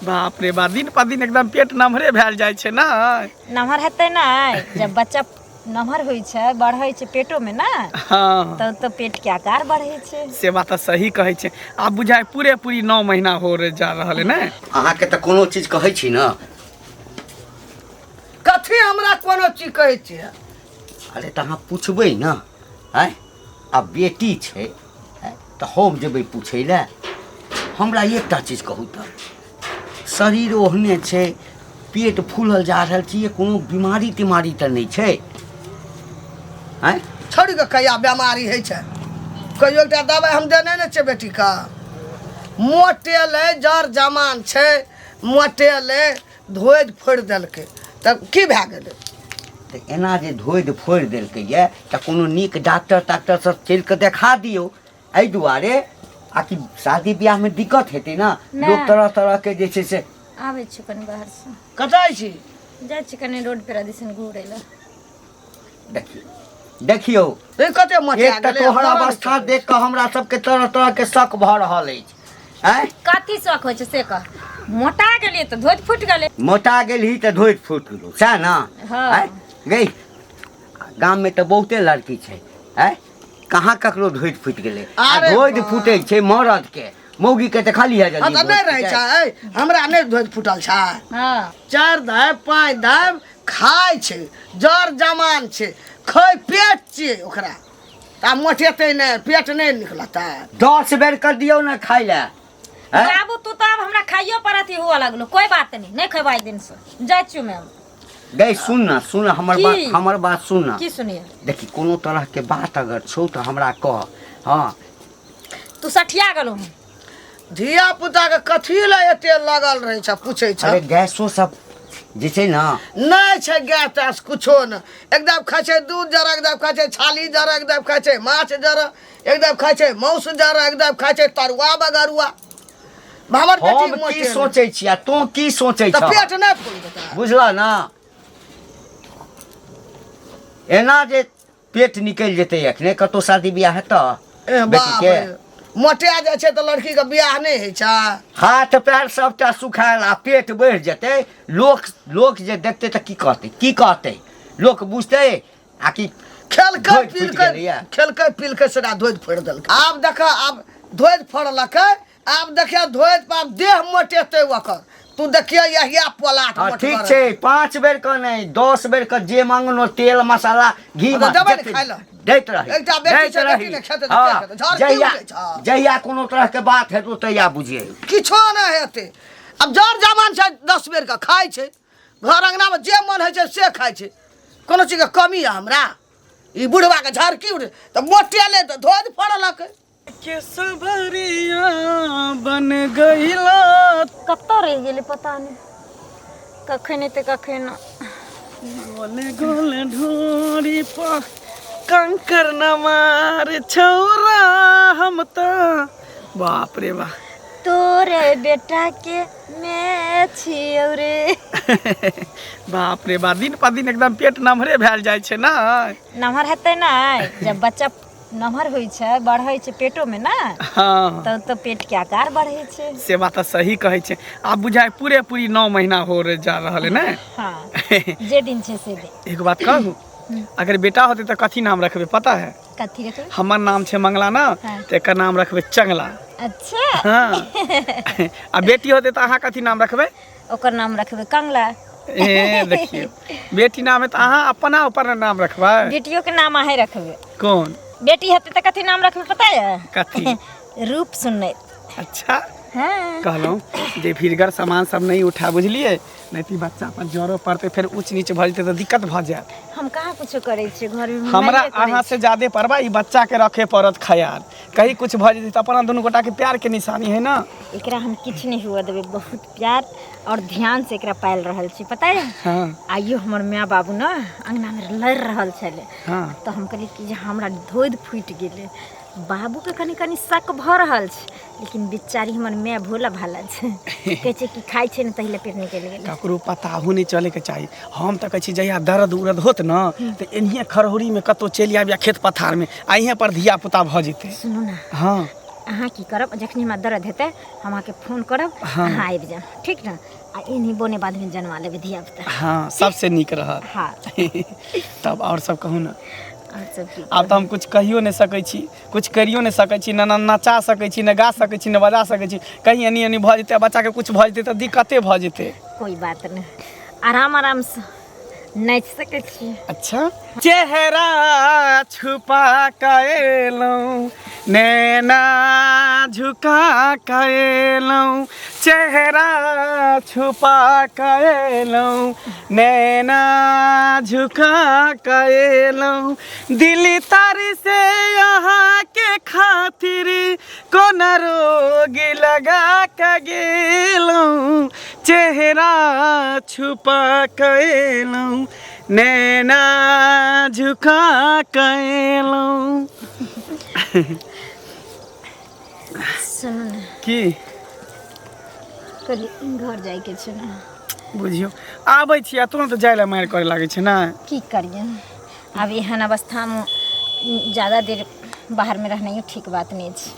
बाप रे बाप, दिन पर दिन एकदम पेट नमहरे भेल जाइ छै ने। नमहर हेतै ने, जब बच्चा नमहर होइ छै, बढ़ै छै पेटो में ना। हाँ। तब तो पेट के आकार बढ़ै छै। से बात तऽ सही कहै छै। आब बुझाइ पूरे पूरी 9 महीना हो रे जा रहल है ने। अहाँके तऽ कोनो चीज कहै छी ने। कथी हमरा कोनो चीज कहै छियै? अरे तऽ अहाँ पुछबै ने। आँय, आ बेटी छै आँय, तऽ हम जेबै पूछै लए? हमरा एकटा चीज कहू तऽ, शरीर ओहने छै, पेट फूलल जा रहल छै, ये कोनो बीमारी तीमारी तऽ नहि छै? आँय। छोड़ि कऽ कहिया बेमारी होइ छै? कहियो एकटा दबाइ हम देने नहि छियै बेटीके। मोटेलै, जर जमान छै, मोटेलै, धोधि फोड़ि देलकै तऽ की भए गेलै? तऽ एना जे धोधि फोड़ि देलकै यऽ तऽ कोनो नीक डॉक्टर ताक्टरसँ चलि कऽ देखा दियौ, एहि दुआरे आ कि शादी बियाहमे दिक्कत हेतै ने। नहि। लोक तरह तरहके जे छै से। आबै छी कनि बाहरसँ। कतऽ छी? जाइ छी कनि रोड पर दिसन घूरै लए। देखियौ, देखियौ। ए, कते मोटा एक तऽ गेलै, तोहर मरल अवस्था छै। देख कऽ हमरा सबके तरह तरह के शक भऽ रहल अछि। आँय। कथी शौक होइ छै से कह? मोटा गेलियै तऽ धोति फुटि गेलै। मोटा गेलही तऽ धोति फुटि गेलौ, सएह ने? हँ। आँय गै, गाममे तऽ बहुते लड़की छै, आँय, कहाँ ककरो धोति फुटि गेलै? आ अरे धोति बा। फुटै छै मरद के, मौगी के देखलियै हँ जल्दी तऽ धोति नहि रहै फुटै? छै। हमरा नहि धोति फुटल छै। हँ। 4 दाय 5 दाय खाइ छै, जर जमान छै, खै पेट छियै ओकरा, तऽ आब मोटेतै नहि, पेट नहि निकलतै? 10 बेर कर दियौ ने खाइ लए, आँय? बाबू, तू तऽ आब हमरा खाइयो पर अथी हुअ लगलो। कोई बात नहीं, नहीं खेबै दिन से, जाइ छियौ मैम। गै सुन न, सुन हमर की? बात, हमर बात सुन न। की सुनिए? देखी, कोनो तरह के बात अगर छौ तऽ हमरा कह। हँ। तू सठिया गेलौ हन। धिया पुता के कथी लए एते लगल रहै छै, पूछै छै? अरे गैसो सब जे छै ने। नहि छै गैस तैस कुछो नहि। एकदम खाइ छै दूध जरा, एकदम खाइ छै छाली जरा, एकदम खाइ छै माछ जरा, एकदम खाइ छै मांस जरा, एकदम खाइ छै तरुआ बगरुआ। हमर बेटी हम की मोटे सोचै छी आ तों की सोचै तऽ छह? पेट नहि फूल देतै। बुझल ना, एना जे पेट निकलि जेतै एखने, कतौ शादी बियाह हेतऽ ए बेटी बाप के? रे, मोटा जाइ छै तऽ लड़की के बियाह नहि होइ छै? हाथ पैर सबटा सुखायल आ पेट बढ़ि जेतै, लोक लोक जे देखतै तऽ की कहतै? की कहतै लोक? बुझतै आ कि खेलकै धोधि फुटि पीलकै? गेलैया। खेलकै पीलकै, सेटा धोधि फोड़ि देलकै। आब देख, आब धोधि फोड़लकै, आब देखिए धोधि पर आब देह मोटेतै ओकर, तू देखिए यहिया पोलाट। हाँ, मोटगर ठीक छै, 5 बेर के नहि, 10 बेर के जे मांगनो, तेल मसाला घी हाँ, तऽ देबै ने जते खाय लए। दैत रही, एकटा बेटी दैत छै, रही। बेटी ने खेतै तऽ हाँ, के खेतै? झड़ की जहिया उठै छै? जहिया कोनो तरह के बात हेतौ तहिया बुझिए। किछो नहि हेतै। आब जर जमान छै, 10 बेर के खाइ छै, घर अङ्गनामे जे मन होइ छै से खाइ छै। कोनो चीजके कमी यऽ हमरा? ई बुढ़बाके झड़की उठे तऽ मोटेलै तऽ धोधि फड़लक। के सबरिया बन गईला। कतऽ रहि गेलै पता नहि, कखन एतै कखन। गोल गोल ढोरी पर कंकर न मार छौरा हम तऽ, बाप रे बा। तोरे बेटा के मैं छियौ रे। बाप रे बा, दिन पर दिन एकदम पेट नमहरे भेल जाइ छै ने। नमहर हेतै ने, जब बच्चा नमहर होइ छै, बढ़ै छै पेटो में ना। हाँ। तब तो पेट के आकार बढ़ै छै। से बात तऽ सही कहै छै। आब बुझाइ पूरे पूरी 9 महीना हो रे जा रहल है ने। हाँ, जे दिन छै से दिन। एक बात कहू, अगर बेटा होते तऽ कथी नाम रखबै, पता है? कथी रखबै? हमर नाम छै मंगला ना। हाँ। तऽ एकर नाम रखबै चंगला। अच्छा। हाँ, आ बेटी होते तऽ अहाँ कथी नाम रखबै? ओकर नाम रखबै कंगला। ए देखियौ, बेटी नाम है तऽ अहाँ अपना ऊपर नाम रखबै? बेटियो के नाम अहें रखबै। कौन? बेटी हेतै तऽ कथी नाम रखबै पता है? कथी? रूप सुनैत। अच्छा। हाँ। कहलहुँ जे भीड़गर सामान सब नहि उठा, बुझलियै? नहि तऽ ई बच्चा पर जरो पड़तै, फेर ऊँच नीच भऽ जेतै तऽ दिक्कत भऽ जायत। हम कहाँ कुछो करै छियै घरमे? हमरा माइए करै अहाँ से ज्यादे परवा ई बच्चा के रखे पड़त ख्याल, कहीं कुछ भऽ जेतै तऽ अपना दुनू गोटा के प्यार के निशानी है ना। छै। एकरा हम किछु नहि हुअ देबै, बहुत प्यार और ध्यान से एकरा पालि रहल छी, पता है? हाँ। आइयो हमर माय बाबू ने अंगनामे लड़ि रहल छलै। हाँ। तऽ हम कहलियै कि जे हमरा धोधि फूटि गेलै। बाबूके कनि कनि शक भऽ रहल छै, लेकिन बेचारी हमर माय भोला भाला छै, कहै छै कि खाइ छै ने तहिले पेट निकलि गेलै। ककरो पताहो नहि चलैके चाही। हम तऽ कहै छी जहिया दर्द उर्द होत ने तऽ एनहिए खरहोरीमे कतहु चलि आबि या खेत पथारमे, आ इहें पर धिया पुता भऽ जेतै। सुनू ने। हाँ। अहाँ की करब, जखनी हमरा दर्द हेतै हम अहाँके फोन करब। हाँ। अहाँ आबि जायब, ठीक ने? आ एनही बोने बाधमे जनवा लेबै धिया पुता। हाँ, सबसे नीक रहत। हाँ। तब आओर सब कहू ने। आओर सब की? आब तऽ हम कुछ कहियो नहि सकै छी, कुछ करियो नहि सकै छी, ने नचा सकै छी, ने गा सकै छी, ने बजा सकै छी। कहीं एनी एनी भऽ जेतै आ बच्चाके कुछ भऽ जेतै तऽ दिक्कते भऽ जेतै। कोइ बात नहि, आराम आरामसँ नाचि सकै छियै। अच्छा, चेहरा छुपा कऽ एलहुँ, नैना झुका कऽ एलहुँ, चेहरा छुपा कऽ एलहुँ, नैना झुका कऽ एलहुँ, दिल तर से अहाँके खातिर कोना रोग लगा कऽ गेलहुँ, चेहरा छुपा कऽ एलहुँ, नैना झुका कऽ एलहुँ। सुनू ने। की? कहली घर जाइके छै ने। बुझियौ, आबै छी आ तुरन्त जाय लए मारि करे लागै छै ने। की करियै, आब एहन अवस्थामे ज्यादा देर बाहरमे रहनाइयो ठीक बात नहि छै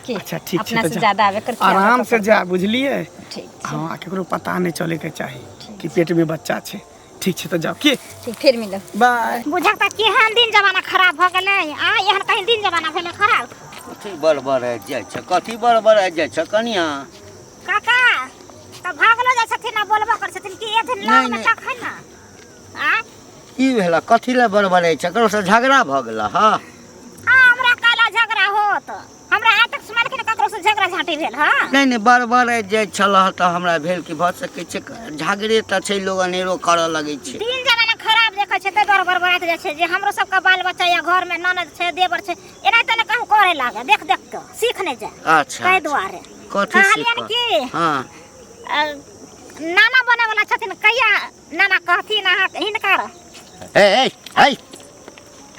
की? अच्छा, ठीक छै। अपना तऽ से जा। ज्यादा आबे कर आराम से जा, बुझलियै? ठीक छै। हँ, आ केकरो पता नहि चलैके चाही कि पेटमे बच्चा छै। ठीक छै, तऽ जाउ की। ठीक, फेर मिलब। बाय। बुझक तऽ केहन दिन जमाना खराब भऽ गेलै आ एहन कहीं दिन जमाना भेलै खराब। कथी बड़बड़ आबि जाइ छै? कथी बड़बड़ आबि जाइ छै कनिया? काका तऽ भागलो जाइ छथिन आ बोलबो करै छथिन कि एथिन नहि, लगमे नहि। तखन ने आ की भेला? कथी लए बड़बड़ छै? ककरो से झगड़ा भऽ गेला? हँ। हाँ, हमरा काला झगड़ा होत? हमरा आइ तक सुनलखिन ककरो से झगड़ा झाँटी भेल? हँ। नहि नहि, बड़बड़ आबि जाइ छल तऽ हमरा भेल कि भऽ सकै छै झगड़े तऽ छै, लोग अनेरो करऽ लगै छै। दिन जमाना खराब देखै छै ताहि दुआरे बड़बड़ाइत जाइ छै जे हमरो सबके बाल बच्चा या घरमे ननद छै, देवर छै, एनाहिते ने कहूँ करे लागे, देख देख कऽ सीख नहि जाय। अच्छा। ताहि दुआरे कथी कहलियनि सीखऽ? कि हँ। नाना बने वाला छथिन, कहिया नाना कहथिन अहाँ हिनकर? ए ए ए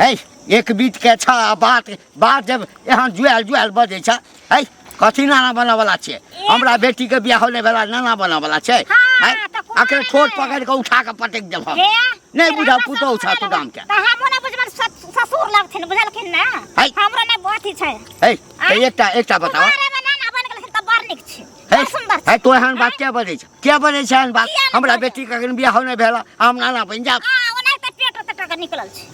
ए, एक बीत के छ आ बात बात जब एहन जुआल जुआल बजै छ। है, कथी नाना बनऽ वाला छै? हमरा बेटी के बियाह होने वाला नाना बनऽ वाला छै? हाँ, हैं? तऽ कुमारे अखन ठोर नहि। पकड़ि कऽ उठा कऽ पटकि देब हम। हे, नहि फेर बुझब हमरा पुतहु ससुर छ तू गाम के। तऽ हमरो नहि बुझबनि, ससुर लगथिन, बुझलखिन ने? है। हमरो नहि अथी छै। है, तऽ एकटा एकटा बताओ। कुमारेमे नाना बनि गेलखिन तऽ बड़ नीक छै, है, बड़ सुन्दर छै। है, तो एहन बात किया बजै छ? किया बजै छ एहन बात? किया नहि हमरा बजै? बेटी के अखन बियाह नहि भेल, हम नाना बनि जायब? आ ओनाहिते पेट ओते टाका निकलल छै।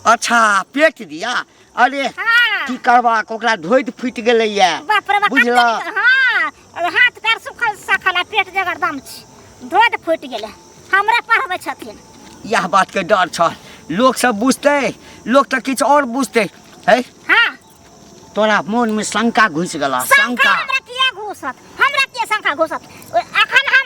अच्छा, पेट दिया? अरे हाँ। की करबाक, ओकरा धोइत फूटि गेलैया। बाप रे बाप, बुझलह? कते नीक। हाँ, हाथ पैर सुखल सखल आ पेट जगर दम छै, धोइत फूटि गेलै। हमरा पढ़बै छथिन। इएह बातके डर छल, लोक सब बुझतै, लोक तऽ किछु आओर बुझतै। है। हाँ। तोरा मोनमे शंका घुसि गेला? शंका? शंका हमरा किया घुसत? हमरा किया शंका घुसत? अखन हम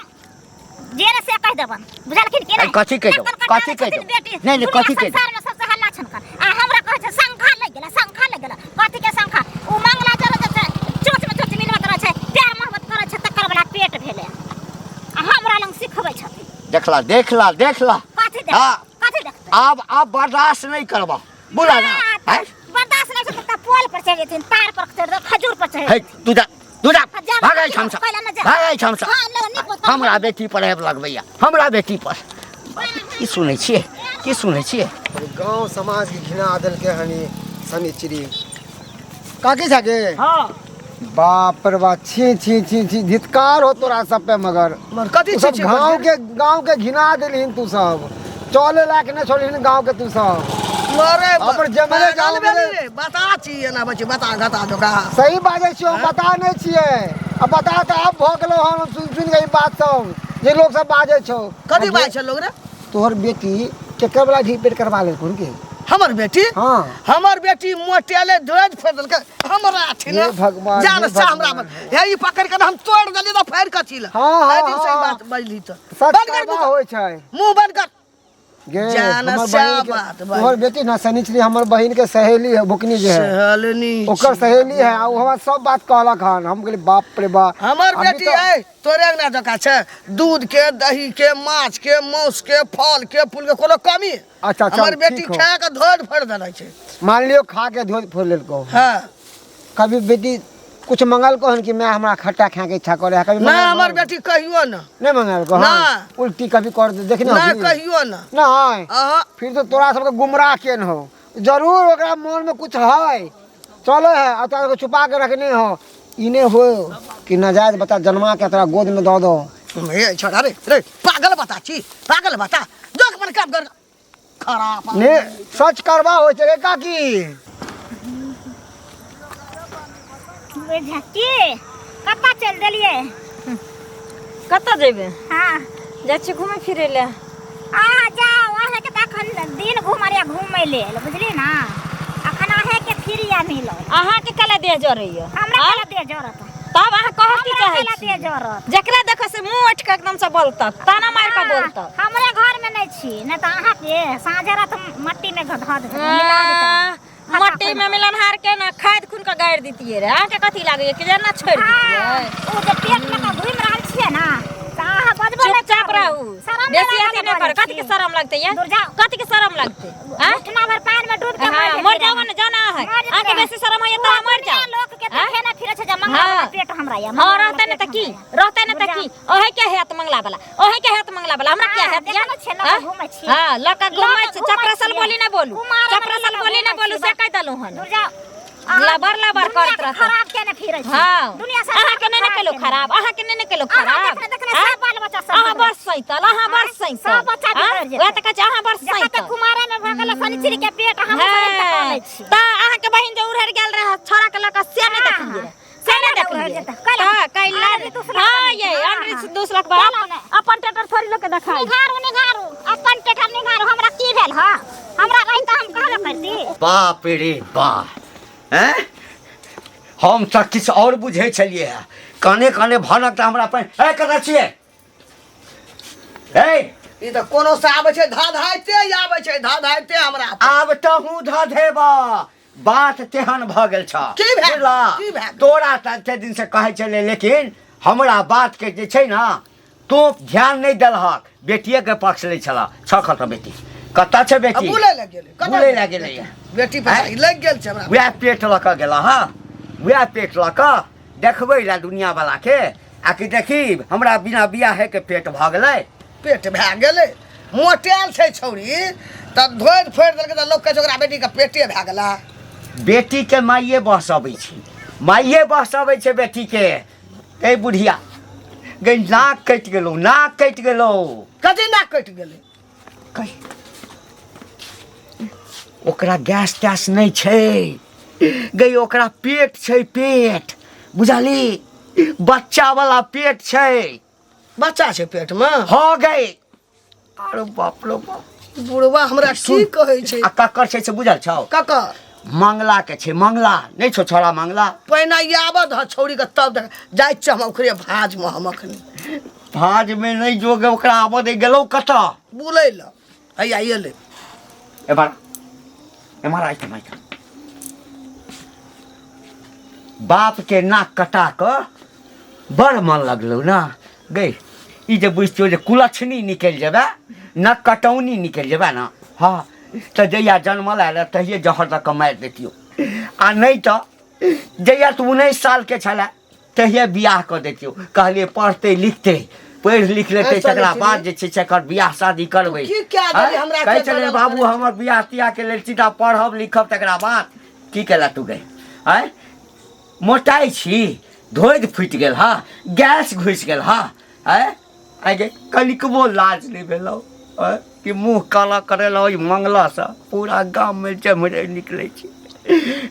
जे रे से कहि देबन, बुझलखिन कि ऐ, नहि? कथी कहि देबन? नकल कटाबै कथी कहि छथिन देबन? बेटी नहि, नहि, दुनिया कथी कहि देबन? संसारमे सबसे हल्ला छन कर आ हमरा कहै छै शंखा लागि गेला, शंखा लागि गेला। कथी के शंखा? ओ मंगला चलै छै, चोच में चोच मिलबैत रहै छै, प्यार मोहब्बत करै छै, तकर बला पेट भेलै आ हमरा लग सिखबै छथिन। देखला, देखला, देखला। कथी देख? हाँ। कथी देखतै? आब आब बर्दाश्त नहि करबा, बोला ना। हाँ, हैं? बर्दाश्त नहि छै तऽ पोल पर चढ़ि जेथिन, तार पर चढ़ि जेथिन, खजूर पर चढ़ि हे, तू जा, तू जा। जा, भागै जा, छम से। पहिले न जा। भागै छम से। हाँ, लग नीक बात। हमरा बेटी पर आबि लगबैया हमरा बेटी पर। की सुनै छियै? की सुनै छियै? गांव समाज के घिना देलकै हनी शनिचरी काकी छाके। हाँ। बाप रे बाप, छी छी छी छी, धित्कार हो तोरा सब पे। मगर मगर कथी तू सब छी छी गांव के, गांव के घिना देलहिन तू सब, चले लायक नहि छोड़लहिन गांव के तू सब। मरे अपन जमले पागल जाओ भेली मेरे। रे, बता छी एना बच्ची बता घता जोका। सही बाजै छियौ, हम बता नहि छियै। आ बता तऽ आब भऽ गेलौ हन सुनि सुनि कऽ ई बात सब जे लोक सब बाजै छौ। कथी बात छै लोग रे? तोहर बेटी केकर वाला ढीप पेट करवा लेलखुन के? हमर बेटी? हाँ। हमर बेटी मोटेले ध्वज फोड़ देलकै हमरा थिन। हे भगवान, जान हे से हमरा भगवान। हे ई पकड़ के हम तोड़ देली तऽ फाड़ कथी लए? हाँ, हाँ, एहि दिन से ई हाँ। बात बजली तऽ सच बंद कर करवा मुँह। होइ छै। मुँह बंद कर। गे जान हमर से बहिन के बात बाज। तोहर बेटी ना शनिचरी हमर बहिन के सहेली है, भुकनी जे है। सहलनी ओकर सहेली है आ ओ हमरा सब बात कहलक हन। हम कहली बाप रे बाप। हमर अभी बेटी तऽ है तोरे अंगना जकाँ छै, दूध के, दही के, माछ के, मांस के, फल के, फूल के कोनो कमी? अच्छा, चल, हमर बेटी ठीक हो। खा के धोड़ फोड़ देने छै। मान लियो खा के धो फोड़ लेलको। हाँ। कभी बेटी कुछ मंगल हन कि मैं हमरा खट्टा खाए के इच्छा करे है? कभी ना। मंगल हमर हन? बेटी कहियो ना। नहीं मंगल को? ना। उल्टी कभी कर दे देखने ना। होबी? कहियो ना। नहीं? अहाँ फिर तो तोरा सबके गुमराह केन हो जरूर, ओकरा मन में कुछ है। चले है आ तोरा के छुपा के रखने हो ई नहि हो कि नाजायज बच्चा जन्मा के तोरा गोद में दऽ दो। हे छोड़ा रे रे पागल बता छी पागल बता जो अपन काम कर खराब ने सच करबा होइ छै रे काकी। की कतऽ चलि देलियै? कतऽ जेबै? हाँ जाइ छियै घुमै फिरै लए। अहाँ जाउ, अहाँके तऽ अखन दिन घुमरिया घुमै लेल बुझली ना, अखन अहाँके फ्री मिलल। अहाँके कला देह जरैया? हमरा कला देह जरत। तब अहाँ कहऽ की हमरा चाहै कला छी? देह जरत। जकरा देखो से मुंह उठि कऽ एकदम से बोलतक, ताना मारि कऽ बोलतक। हमरे घर में नहीं छी, नहीं तो अहाँके साँझ रात मट्टी में धऽ देतै, मिला देतै। मट्टी में मिलनहार के ना खाद खून के गाड़ि दितियै रे। अहाँके कथी लागैया कि जेना छोड़ि हाँ, दितियै? ओ जे पेट लऽ कऽ घुमि रहल छियै ना, तऽ अहाँ बजबो नहि चुपचाप करबै। रहू, शरम बेसी नहि अथी नहि लागल करू। कथी के छी? शरम लगतै ये? दूर जाउ। कथी के शरम लगतै? आँय? घुटना भर पानि में डूब के हाँ, मरि मर जेतै। जाओ ने, जाओ ना अहाँ। मरि जेतै। अहाँके बेसी शरम होइए तऽ अहाँ मरि जाओ। दुनिया लोक के आँय? देखे नहि फिरै छै जे मंगला वाला हाँ। पेट हमरा ये, हाँ, मंगला वाला रहतै ने पेट तऽ की? हमरा ये। रहतै ने तऽ की? ओहे के हेत मंगला वाला, ओहे के हेत मंगला वाला, हमरा क्या हाँ, हेत ये? देखै छियै, लऽ कऽ हाँ? घुमै छियै। हाँ, लऽ कऽ घुमै लऽ कऽ छी। घुमै चपरासल छियै। बोली नहि बोलू, कुमार मे चपरासल लऽ कऽ बोली नहि घुमै बोलू, छियै। से कहि देलहुँ हन। दूर जाउ। अहाँ लबर लबर दुनिया करैत के रहत। खराब केने फिरै छी। हाँ। दुनिया से अहाँके नहि ने खराब केलहुँ केने। खराब, अहाँके नहि ने केलहुँ अहाँ खराब। देखने देखने आँय? सब बाल बच्चा सब अहाँ बिगड़ल। बड़ सैतल, अहाँ बड़ आँय? सैतल। सब बच्चा आँय? बिगड़ि जेतै। वएह तऽ कहै छी, अहाँ बड़ जखन तक सैतल। कुमारे में भऽ गेल शनिचरी के पेट, हम सब तऽ कऽ लै छी। तऽ अहाँके बहिन जे उड़हरि गेल रहै छोड़ा के लऽ कऽ, से नहि हाँ, देखलियै? हाँ। से नहि कैला उड़हरि देखलियै? जेतै? कैला? तऽ कैला आनरी दूसरा हाँ बहिन। ये हाँ, आनरी हाँ। दूसरा के बाप कैला नहि? अपन टेटर थोड़ी लोक के देखाइ। निघारू निघारू अपन टेटर निघारू। हमरा की भेल? हँ, हमरा रही तऽ हम कहबे करती। बाप रे बाप, हैं हम तऽ किछु आओर बुझै छलियै हँ। कने कने भनक तऽ हमरा पर ए कतऽ छियै ए? ई तऽ कोनो से आबै छै, धधाइते आबै छै, धधाइते हमरा पर। आब तहूँ धऽ देबऽ, बात तेहन भऽ गेल छ। की भए गेल? बुझलह? की भए गेल? तोरा तऽ एते दिनसँ कहै छलै, लेकिन हमरा बातके जे छै ने तोँ ध्यान नहि देलहक, बेटिएके पक्ष लै छलह। छ कतऽ बेटी? कतऽ छै आ बेटी? बुलै लए गेलै। कतऽ बुलै लए गेलैए। बेटी पर आँय? लागि गेल छै हमरा। वएह पेट लऽ कऽ गेल हँ, वएह पेट लऽ कऽ देखबै लए दुनिआँवलाके आ कि देखी हमरा बिना बियाहेके पेट भऽ गेलै। पेट भए गेलै, मोटायल छै छौड़ी तऽ धोइ फोड़ि देलकै तऽ लोक कहै छै ओकरा बेटीके पेटे भए गेलै। बेटीके माइए बहसबै छै, माइए बहसबै छै बेटीके। ए बुढ़िया गई, नाक कटि गेलौ, नाक कटि गेलौ। कथी नाक कटि गेलै? कहि ओकरा गैस तैस नहि छै गई, ओकरा पेट छै, पेट बुझली, बच्चा वाला पेट छै। बच्चा छै पेटमे? हँ गई। अरे बाप रे बाप, बुढ़वा हमरा की कहै छै? आ ककर छै से बुझल छौ? ककर? मंगला के छै। मंगला नहि छौ छोड़ा मंगला? पहिने आबऽ दह छौड़ीके, तब देख जाइ छियै हम ओकरे भाजमे। हम अखनी भाजमे नहि जोगे, ओकरा आबऽ दे। गेलौ कतऽ? बुलै लए हैया एलै। एम्हर एम्हर आइतम आइतम। बाप के नाक कटा कऽ बड़ मन लगलौ ने गई। ई जे बुझतियौ जे कुलक्षणी निकलि जेबै न, कटौनी निकलि जेबै ने, हँ तऽ जहिया जनमल आयल तहिये जहर दऽ कऽ मारि दैतियौ, आ नहि तऽ जहिया तू 19 सालके छलै तहिये बियाह कऽ दैतियौ। कहलियै पढ़तै लिखतै, पढ़ि लिख लेतै ऐ चलै तकरा छी बाद रे। जे छै से एकर बियाह शादी करबै। की कए देली हमरा? कहै के छलै गलत बाबू करै छै। हमर बियाह तियाहके लेल सीधा पढ़ब लिखब तकरा बाद। की केला तू गई? आँय, मोटाइ छी, धोधि फुटि गेल हँ, गैस घुसि गेल हँ। आँय आइ गे, कनिकबो लाज नहि भेलौ? आँय, कि मुँह काला करेलौ ई मंगलासँ? पूरा गाममे चमरे निकलै छै,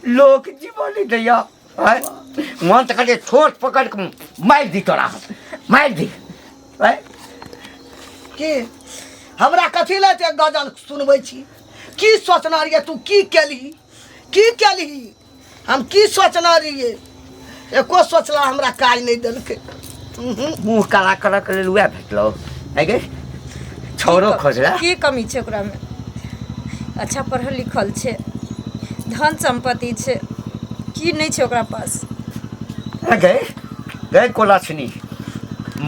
लोक जीवन नहि दैया। आँय, मन तऽ कहै छोट पकड़ि कऽ मारि दी तोरा, मारि दी। आँय की हमरा कथी लए एते गजल सुनबै छी? की सोचने रहियै तू? की केलही, की केलही? हम की सोचने रहियै? एको सोचला हमरा काज नहि देलकै। उहुँ। मुँह काला करऽके लेल उएह भेटलौ? आइ गे, छौरो खोजला। की कमी छै ओकरामे? अच्छा पढ़ल लिखल छै, धन सम्पत्ति छै, की नहि छै ओकरा पास? गए गए कोलक्षणी,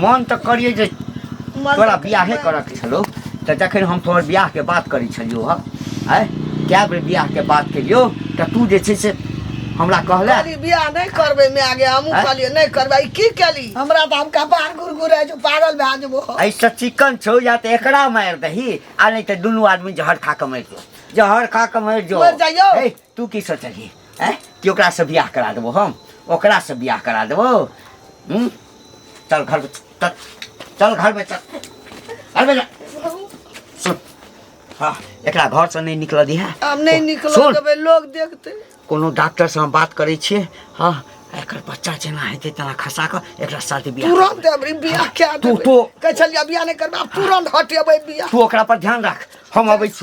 मन तऽ करियै जे तोरा बियाहे करऽके छलौ तऽ जखन हम तोहर बियाहके बात करै छलियौ हँ, आँय, कए बेर बियाहके बात केलियौ तऽ तू जे छै से हमरा कहले कहली बियाह नहि करबै माय गे। हमहूँ आँय? कहलियै नहि करबै। ई की केली? हमरा तऽ हम कपार गुरगुराइ छौ, पागल भए जेबो। एहिसँ चिकन छौ, या तऽ एकरा मारि दही आ नहि तऽ दुनू आदमी जहर खा कऽ मरि जो, जहर खा कऽ मरि जो। मरि जाइयौ। हे, तू की सोचलही? आँय, कि ओकरासँ बियाह करा देबो हम ओकरासँ बियाह करा देबो हूँ चल घरमे चल चल घरमे चल घरमे चल सुन हाँ एकरा घरसँ नहि निकलऽ दिहे आब नहि निकलऽ सुन। देबै लोग देखतै कोनो डॉक्टरसँ हम बात करै छियै हँ एकर बच्चा जेना हेतै तेना खसा कऽ एकरा शादी बियाह तुरंत अबरी बियाह कए तू देबै तो कहै छलियै बियाह नहि करबै आब तुरंत हटेबै बियाह तू ओकरा पर ध्यान राख हम अबै छी।